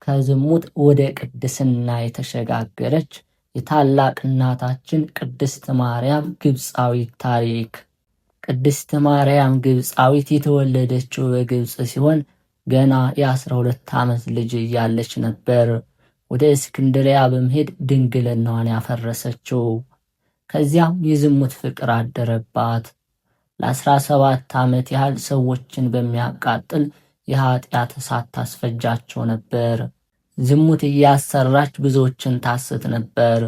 ከዝሙት ወደ ቅድስና የተሸጋገረች የታላቅ እናታችን ቅድስት ማርያም ግብፃዊት ታሪክ። ቅድስት ማርያም ግብፃዊት የተወለደችው በግብፅ ሲሆን ገና የ12 ዓመት ልጅ እያለች ነበር ወደ እስክንድሪያ በመሄድ ድንግልናዋን ያፈረሰችው። ከዚያም የዝሙት ፍቅር አደረባት። ለ17 ዓመት ያህል ሰዎችን በሚያቃጥል የኃጢአት እሳት ታስፈጃቸው ነበር። ዝሙት እያሰራች ብዙዎችን ታስት ነበር።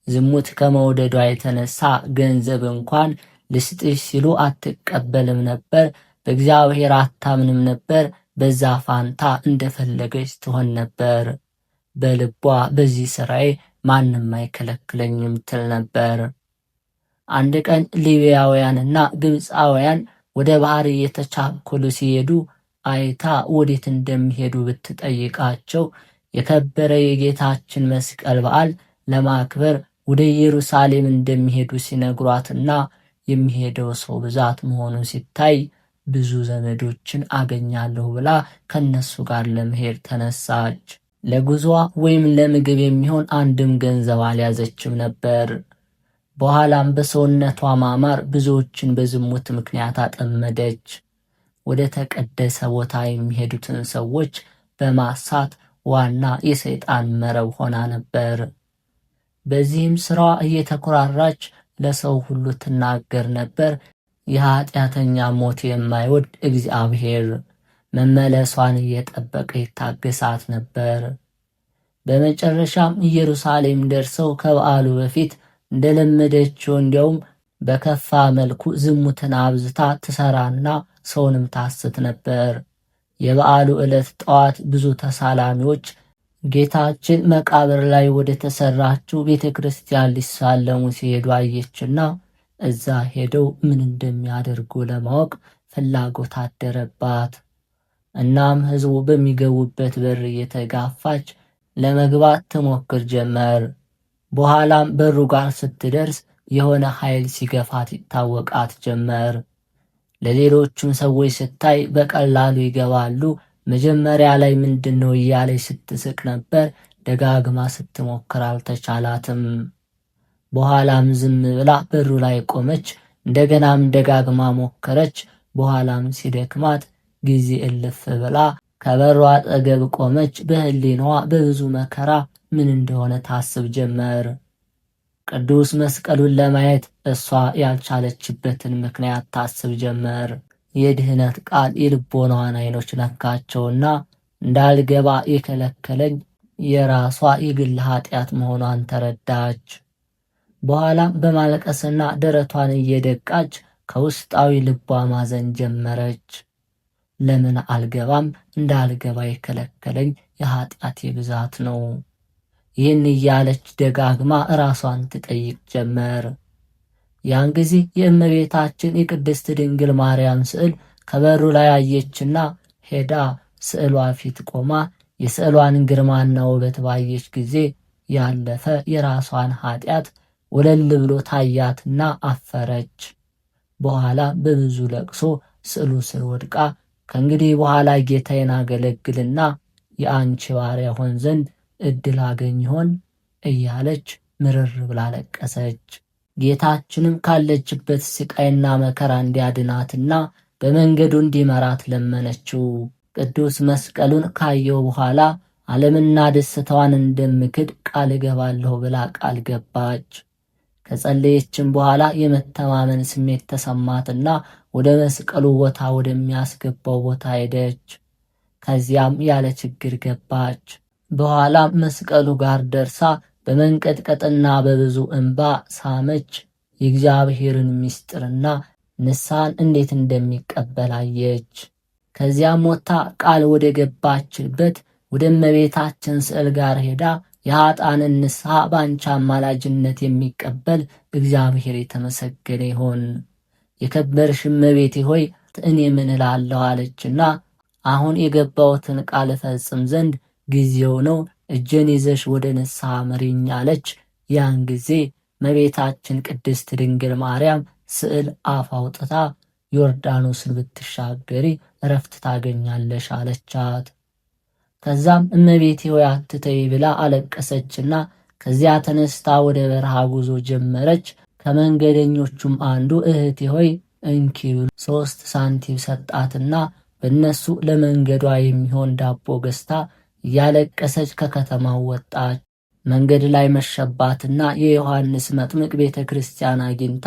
ዝሙት ከመውደዷ የተነሳ ገንዘብ እንኳን ልስጥሽ ሲሉ አትቀበልም ነበር። በእግዚአብሔር አታምንም ነበር። በዛ ፋንታ እንደፈለገች ትሆን ነበር። በልቧ በዚህ ስራዬ ማንም አይከለክለኝም ትል ነበር። አንድ ቀን ሊቢያውያንና ግብፃውያን ወደ ባህር እየተቻኮሉ ሲሄዱ አይታ ወዴት እንደሚሄዱ ብትጠይቃቸው የከበረ የጌታችን መስቀል በዓል ለማክበር ወደ ኢየሩሳሌም እንደሚሄዱ ሲነግሯትና የሚሄደው ሰው ብዛት መሆኑ ሲታይ ብዙ ዘመዶችን አገኛለሁ ብላ ከነሱ ጋር ለመሄድ ተነሳች። ለጉዞዋ ወይም ለምግብ የሚሆን አንድም ገንዘብ አልያዘችም ነበር። በኋላም በሰውነቷ ማማር ብዙዎችን በዝሙት ምክንያት አጠመደች። ወደ ተቀደሰ ቦታ የሚሄዱትን ሰዎች በማሳት ዋና የሰይጣን መረብ ሆና ነበር። በዚህም ስራዋ እየተኮራራች ለሰው ሁሉ ትናገር ነበር። የኃጢአተኛ ሞት የማይወድ እግዚአብሔር መመለሷን እየጠበቀ ይታገሳት ነበር። በመጨረሻም ኢየሩሳሌም ደርሰው ከበዓሉ በፊት እንደለመደችው እንዲያውም በከፋ መልኩ ዝሙትን አብዝታ ትሰራና ሰውንም ታስት ነበር። የበዓሉ ዕለት ጠዋት ብዙ ተሳላሚዎች ጌታችን መቃብር ላይ ወደ ተሰራችው ቤተ ክርስቲያን ሊሳለሙ ሲሄዱ አየችና እዛ ሄደው ምን እንደሚያደርጉ ለማወቅ ፍላጎት አደረባት። እናም ሕዝቡ በሚገቡበት በር እየተጋፋች ለመግባት ትሞክር ጀመር። በኋላም በሩ ጋር ስትደርስ የሆነ ኃይል ሲገፋት ይታወቃት ጀመር። ለሌሎቹም ሰዎች ስታይ በቀላሉ ይገባሉ። መጀመሪያ ላይ ምንድን ነው እያለች ስትስቅ ነበር። ደጋግማ ስትሞክር አልተቻላትም። በኋላም ዝም ብላ በሩ ላይ ቆመች። እንደገናም ደጋግማ ሞከረች። በኋላም ሲደክማት ጊዜ እልፍ ብላ ከበሩ አጠገብ ቆመች። በሕሊናዋ በብዙ መከራ ምን እንደሆነ ታስብ ጀመር። ቅዱስ መስቀሉን ለማየት እሷ ያልቻለችበትን ምክንያት ታስብ ጀመር። የድህነት ቃል የልቦናዋን ዓይኖች ነካቸውና እንዳልገባ የከለከለኝ የራሷ የግል ኃጢአት መሆኗን ተረዳች። በኋላም በማለቀስና ደረቷን እየደቃች ከውስጣዊ ልቧ ማዘን ጀመረች። ለምን አልገባም? እንዳልገባ የከለከለኝ የኃጢአቴ ብዛት ነው። ይህን እያለች ደጋግማ ራሷን ትጠይቅ ጀመር። ያን ጊዜ የእመቤታችን የቅድስት ድንግል ማርያም ስዕል ከበሩ ላይ አየችና ሄዳ ስዕሏ ፊት ቆማ የስዕሏን ግርማና ውበት ባየች ጊዜ ያለፈ የራሷን ኃጢአት ወለል ብሎ ታያትና አፈረች። በኋላ በብዙ ለቅሶ ስዕሉ ስር ወድቃ ከእንግዲህ በኋላ ጌታዬን አገለግልና የአንቺ ባሪያ ሆን ዘንድ እድል አገኝ ይሆን እያለች ምርር ብላ ለቀሰች። ጌታችንም ካለችበት ስቃይና መከራ እንዲያድናትና በመንገዱ እንዲመራት ለመነችው። ቅዱስ መስቀሉን ካየው በኋላ ዓለምና ደስታዋን እንደምክድ ቃል እገባለሁ ብላ ቃል ገባች። ከጸለየችም በኋላ የመተማመን ስሜት ተሰማትና ወደ መስቀሉ ቦታ ወደሚያስገባው ቦታ ሄደች። ከዚያም ያለ ችግር ገባች። በኋላ መስቀሉ ጋር ደርሳ በመንቀጥቀጥና በብዙ እንባ ሳመች። የእግዚአብሔርን ምስጢርና ንስሐን እንዴት እንደሚቀበል አየች። ከዚያም ወጥታ ቃል ወደ ገባችበት ወደ እመቤታችን ስዕል ጋር ሄዳ የኃጥአንን ንስሐ በአንቺ አማላጅነት የሚቀበል እግዚአብሔር የተመሰገነ ይሁን፣ የከበርሽ እመቤቴ ሆይ እኔ ምን እላለሁ አለችና አሁን የገባሁትን ቃል እፈጽም ዘንድ ጊዜው ነው፣ እጄን ይዘሽ ወደ ንስሐ ምሪኝ አለች። ያን ጊዜ እመቤታችን ቅድስት ድንግል ማርያም ስዕል አፍ አውጥታ ዮርዳኖስን ብትሻገሪ እረፍት ታገኛለሽ አለቻት። ከዛም እመቤቴ ሆይ አትተይ ብላ አለቀሰችና ከዚያ ተነስታ ወደ በረሃ ጉዞ ጀመረች። ከመንገደኞቹም አንዱ እህቴ ሆይ እንኪ ብሎ 3 ሳንቲም ሰጣትና በእነሱ ለመንገዷ የሚሆን ዳቦ ገዝታ እያለቀሰች ከከተማው ወጣች። መንገድ ላይ መሸባትና የዮሐንስ መጥምቅ ቤተ ክርስቲያን አግኝታ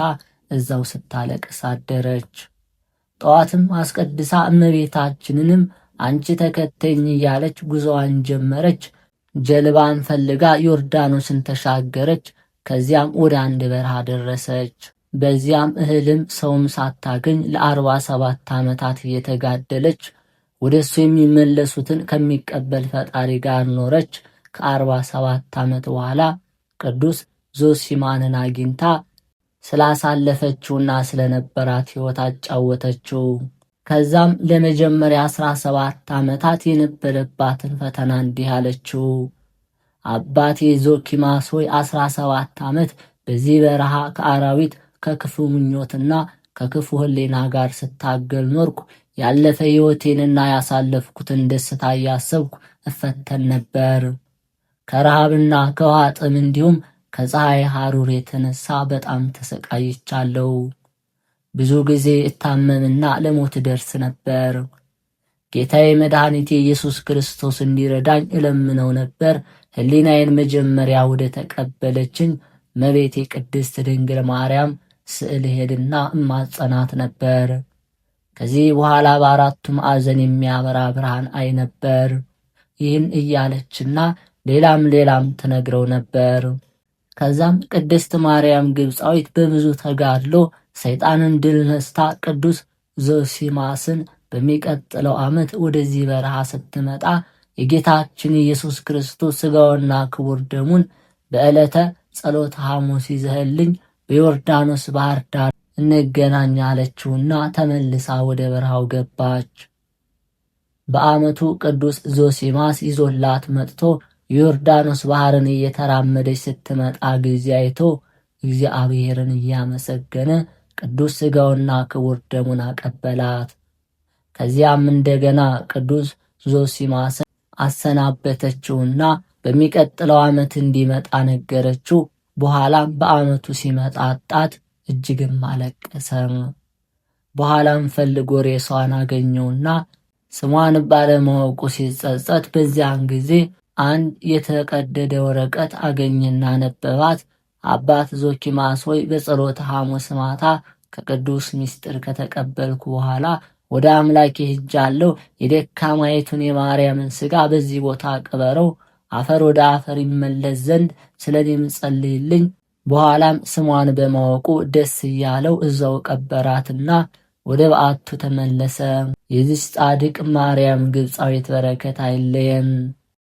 እዛው ስታለቅስ አደረች። ጠዋትም አስቀድሳ እመቤታችንንም አንቺ ተከተኝ እያለች ጉዞዋን ጀመረች። ጀልባን ፈልጋ ዮርዳኖስን ተሻገረች። ከዚያም ወደ አንድ በረሃ ደረሰች። በዚያም እህልም ሰውም ሳታገኝ ለ47 ዓመታት እየተጋደለች ወደ እሱ የሚመለሱትን ከሚቀበል ፈጣሪ ጋር ኖረች። ከ47 ዓመት በኋላ ቅዱስ ዞሲማንን አግኝታ ስላሳለፈችውና ስለነበራት ሕይወት አጫወተችው። ከዛም ለመጀመሪያ 17 ዓመታት የነበረባትን ፈተና እንዲህ አለችው። አባቴ ዞኪማስ ሆይ 17 ዓመት በዚህ በረሃ ከአራዊት ከክፉ ምኞትና ከክፉ ሕሊና ጋር ስታገል ኖርኩ። ያለፈ ሕይወቴንና ያሳለፍኩትን ደስታ እያሰብኩ እፈተን ነበር። ከረሃብና ከውሃ ጥም እንዲሁም ከፀሐይ ሐሩር የተነሳ በጣም ተሰቃይቻለሁ። ብዙ ጊዜ እታመምና ለሞት ደርስ ነበር። ጌታዬ መድኃኒቴ ኢየሱስ ክርስቶስ እንዲረዳኝ እለምነው ነበር። ሕሊናዬን መጀመሪያ ወደ ተቀበለችኝ መቤቴ ቅድስት ድንግል ማርያም ስዕል ሄድና እማጸናት ነበር። ከዚህ በኋላ በአራቱ ማዕዘን የሚያበራ ብርሃን አይ ነበር። ይህን እያለችና ሌላም ሌላም ትነግረው ነበር። ከዛም ቅድስት ማርያም ግብፃዊት በብዙ ተጋድሎ ሰይጣንን ድል ነስታ ቅዱስ ዞሲማስን በሚቀጥለው ዓመት ወደዚህ በረሃ ስትመጣ የጌታችን ኢየሱስ ክርስቶስ ሥጋውና ክቡር ደሙን በዕለተ ጸሎተ ሐሙስ ይዘህልኝ በዮርዳኖስ ባህር ዳር እንገናኝ አለችውና ተመልሳ ወደ በረሃው ገባች። በዓመቱ ቅዱስ ዞሲማስ ይዞላት መጥቶ የዮርዳኖስ ባህርን እየተራመደች ስትመጣ ጊዜ አይቶ እግዚአብሔርን እያመሰገነ ቅዱስ ሥጋውና ክቡር ደሙን አቀበላት። ከዚያም እንደገና ቅዱስ ዞሲማስን አሰናበተችውና በሚቀጥለው ዓመት እንዲመጣ ነገረችው። በኋላም በዓመቱ ሲመጣ አጣት፣ እጅግም አለቀሰ። በኋላም ፈልጎ ሬሷን አገኘውና ስሟን ባለማወቁ ሲጸጸት በዚያን ጊዜ አንድ የተቀደደ ወረቀት አገኘና ነበባት። አባት ዞኪማስ ሆይ በጸሎተ ሐሙስ ማታ ከቅዱስ ምስጢር ከተቀበልኩ በኋላ ወደ አምላኬ ሄጃለሁ። የደካማይቱን የማርያምን ሥጋ በዚህ ቦታ ቅበረው፣ አፈር ወደ አፈር ይመለስ ዘንድ ስለ እኔም ጸልይልኝ። በኋላም ስሟን በማወቁ ደስ እያለው እዛው ቀበራትና ወደ በዓቱ ተመለሰ። የዚች ጻድቅ ማርያም ግብፃዊት በረከት አይለየን።